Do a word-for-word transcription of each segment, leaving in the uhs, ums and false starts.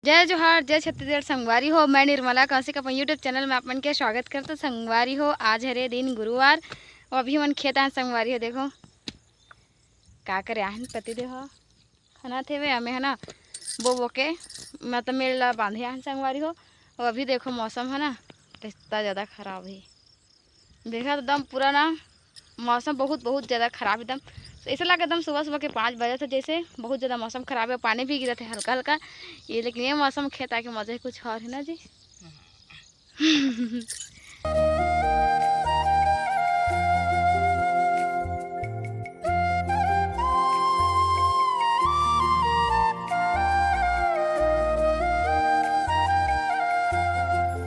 जय जोहार, जय छत्तीसगढ़ संगवारी हो। मैं निर्मला कौशिक अपन YouTube चैनल में आप मन के स्वागत करता। संगवारी हो, आज हरे दिन गुरुवार, अउ अभी हमन खेत आन संगवारी हो। देखो का करे आहन पति देव ह, खना थे वे हमें है ना, बो बो के मतलब मेड़ ला बांधे आहन संगवारी हो। अउ अभी देखो मौसम है ना, कितना ज़्यादा खराब है। देखा तो एकदम पूरा ना मौसम बहुत, बहुत ज़्यादा खराब एकदम। तो ऐसा लगा एकदम सुबह सुबह के पाँच बजे से जैसे बहुत ज़्यादा मौसम खराब है, पानी भी गिरा थे हल्का हल्का। ये लेकिन ये मौसम खेत आके मज़ा ही कुछ और है ना जी।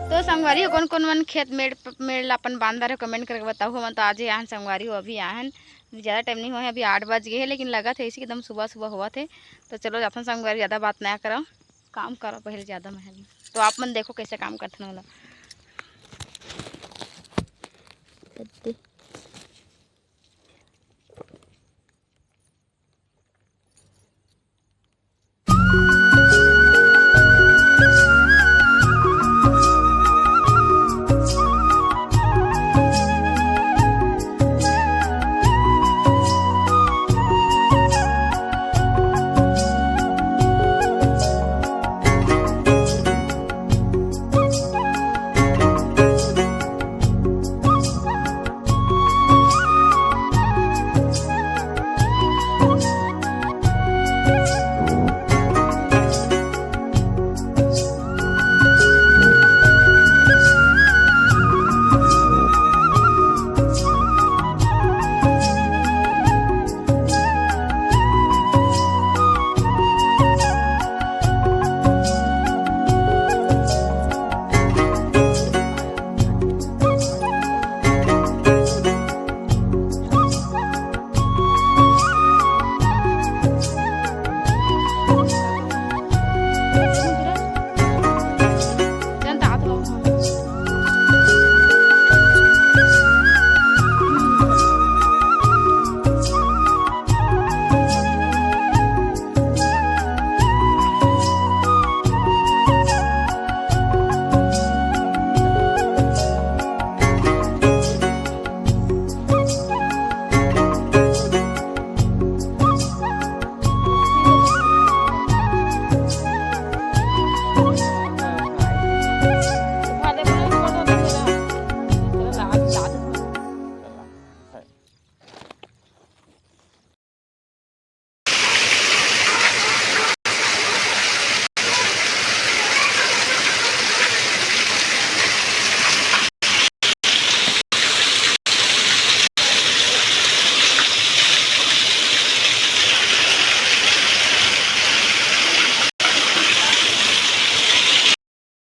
तो संगवारी हो, कौन कौन मन खेत मेड़ मेड़ ला अपन बांधा रहे, कमेंट करके बताओ। हमन तो आज ही आहन संगवारी हो, अभी आहन, ज़्यादा टाइम नहीं हुआ है, अभी आठ बज गए हैं, लेकिन लगा थे इसी एकदम सुबह सुबह हुआ थे। तो चलो जाथन संगवारी, ज़्यादा बात ना करो, काम करो पहले ज़्यादा महल। तो आप मन देखो कैसे काम करथन वाला।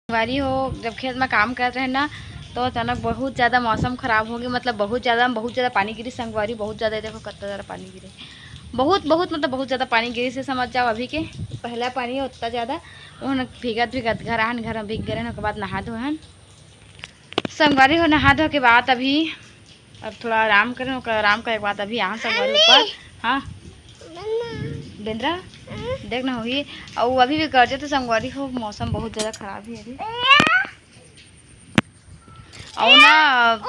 संगवारी हो, जब खेत में काम करत रहे ना, तो अचानक बहुत ज़्यादा मौसम खराब हो गई, मतलब बहुत ज़्यादा, बहुत ज़्यादा पानी गिरी संगवारी, बहुत ज़्यादा। देखो कितना ज़्यादा पानी गिरे, बहुत, बहुत, मतलब बहुत ज़्यादा पानी गिरी से समझ जाओ। अभी के पहला पानी है उतना ज़्यादा, वो भीगत भीगत घर आहन, घर में भीग गए रहन, ओकर बाद नहा धोए हन संगवारी हो। नहा धो के बाद अभी अब थोड़ा आराम करें, ओकर आराम करे के बाद अभी आहन संगवारी ऊपर। हाँ, बेंदरा देख ना होही। अउ अभी भी गरजे तो संगवारी हो, मौसम बहुत ज़्यादा खराब है अभी। अउ ना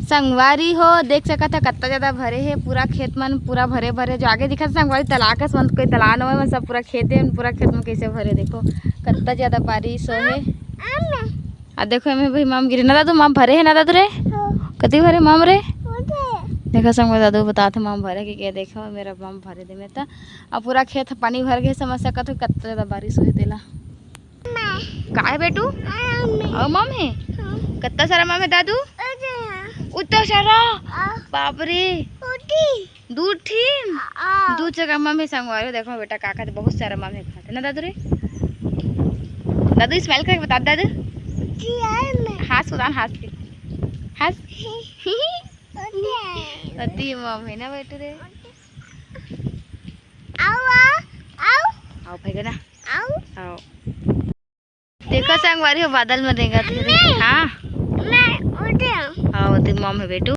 संगवारी हो, देख सकत ह कत्ता ज़्यादा भरे हे पूरा खेत मन, पूरा भरे भरे। जो आगे दिखत हे संगवारी, तलाब कस मन, कोई तलाब नोहय, मन सब पूरा खेत हे, पूरा खेत मन कैसे भरे, देखो कत्ता ज़्यादा बारिश होहे। आ देखो, एमे भाई माम गिरे ना दादू, माम भरे हे ना दादू रे? हाँ। कति भरे माम रे? देखो संग में दादू बतात हे माम भरे के, के देखो मेरा माम भरे दे में त। अब पूरा खेत पानी भर गए, समझ सकत हो कत्ता ज्यादा बारिश होहे तेला। का हे बेटू? अउ माम हे? हाँ। कत्ता सारा माम हे दादू? उतना सारा? बाप रे। दू ठिन? आ। दू जगह मम्मी संगवारी हो, देखो बेटा का खाते, बहुत सारा मम्मी खाते ना दादू रे। दादू smile करके बता दादू। जी, आए मैं। हंस उदान हंस के। हंस। ओके। अति मम्मी ना बेटू रे। आओ, आओ, आओ। आओ भाई ना। आओ। आओ। देखो संगवारी हो, बादल में रेंगत हे। हाँ। मैं उड़े। हाँ, वो तेरी मॉम है बेटू।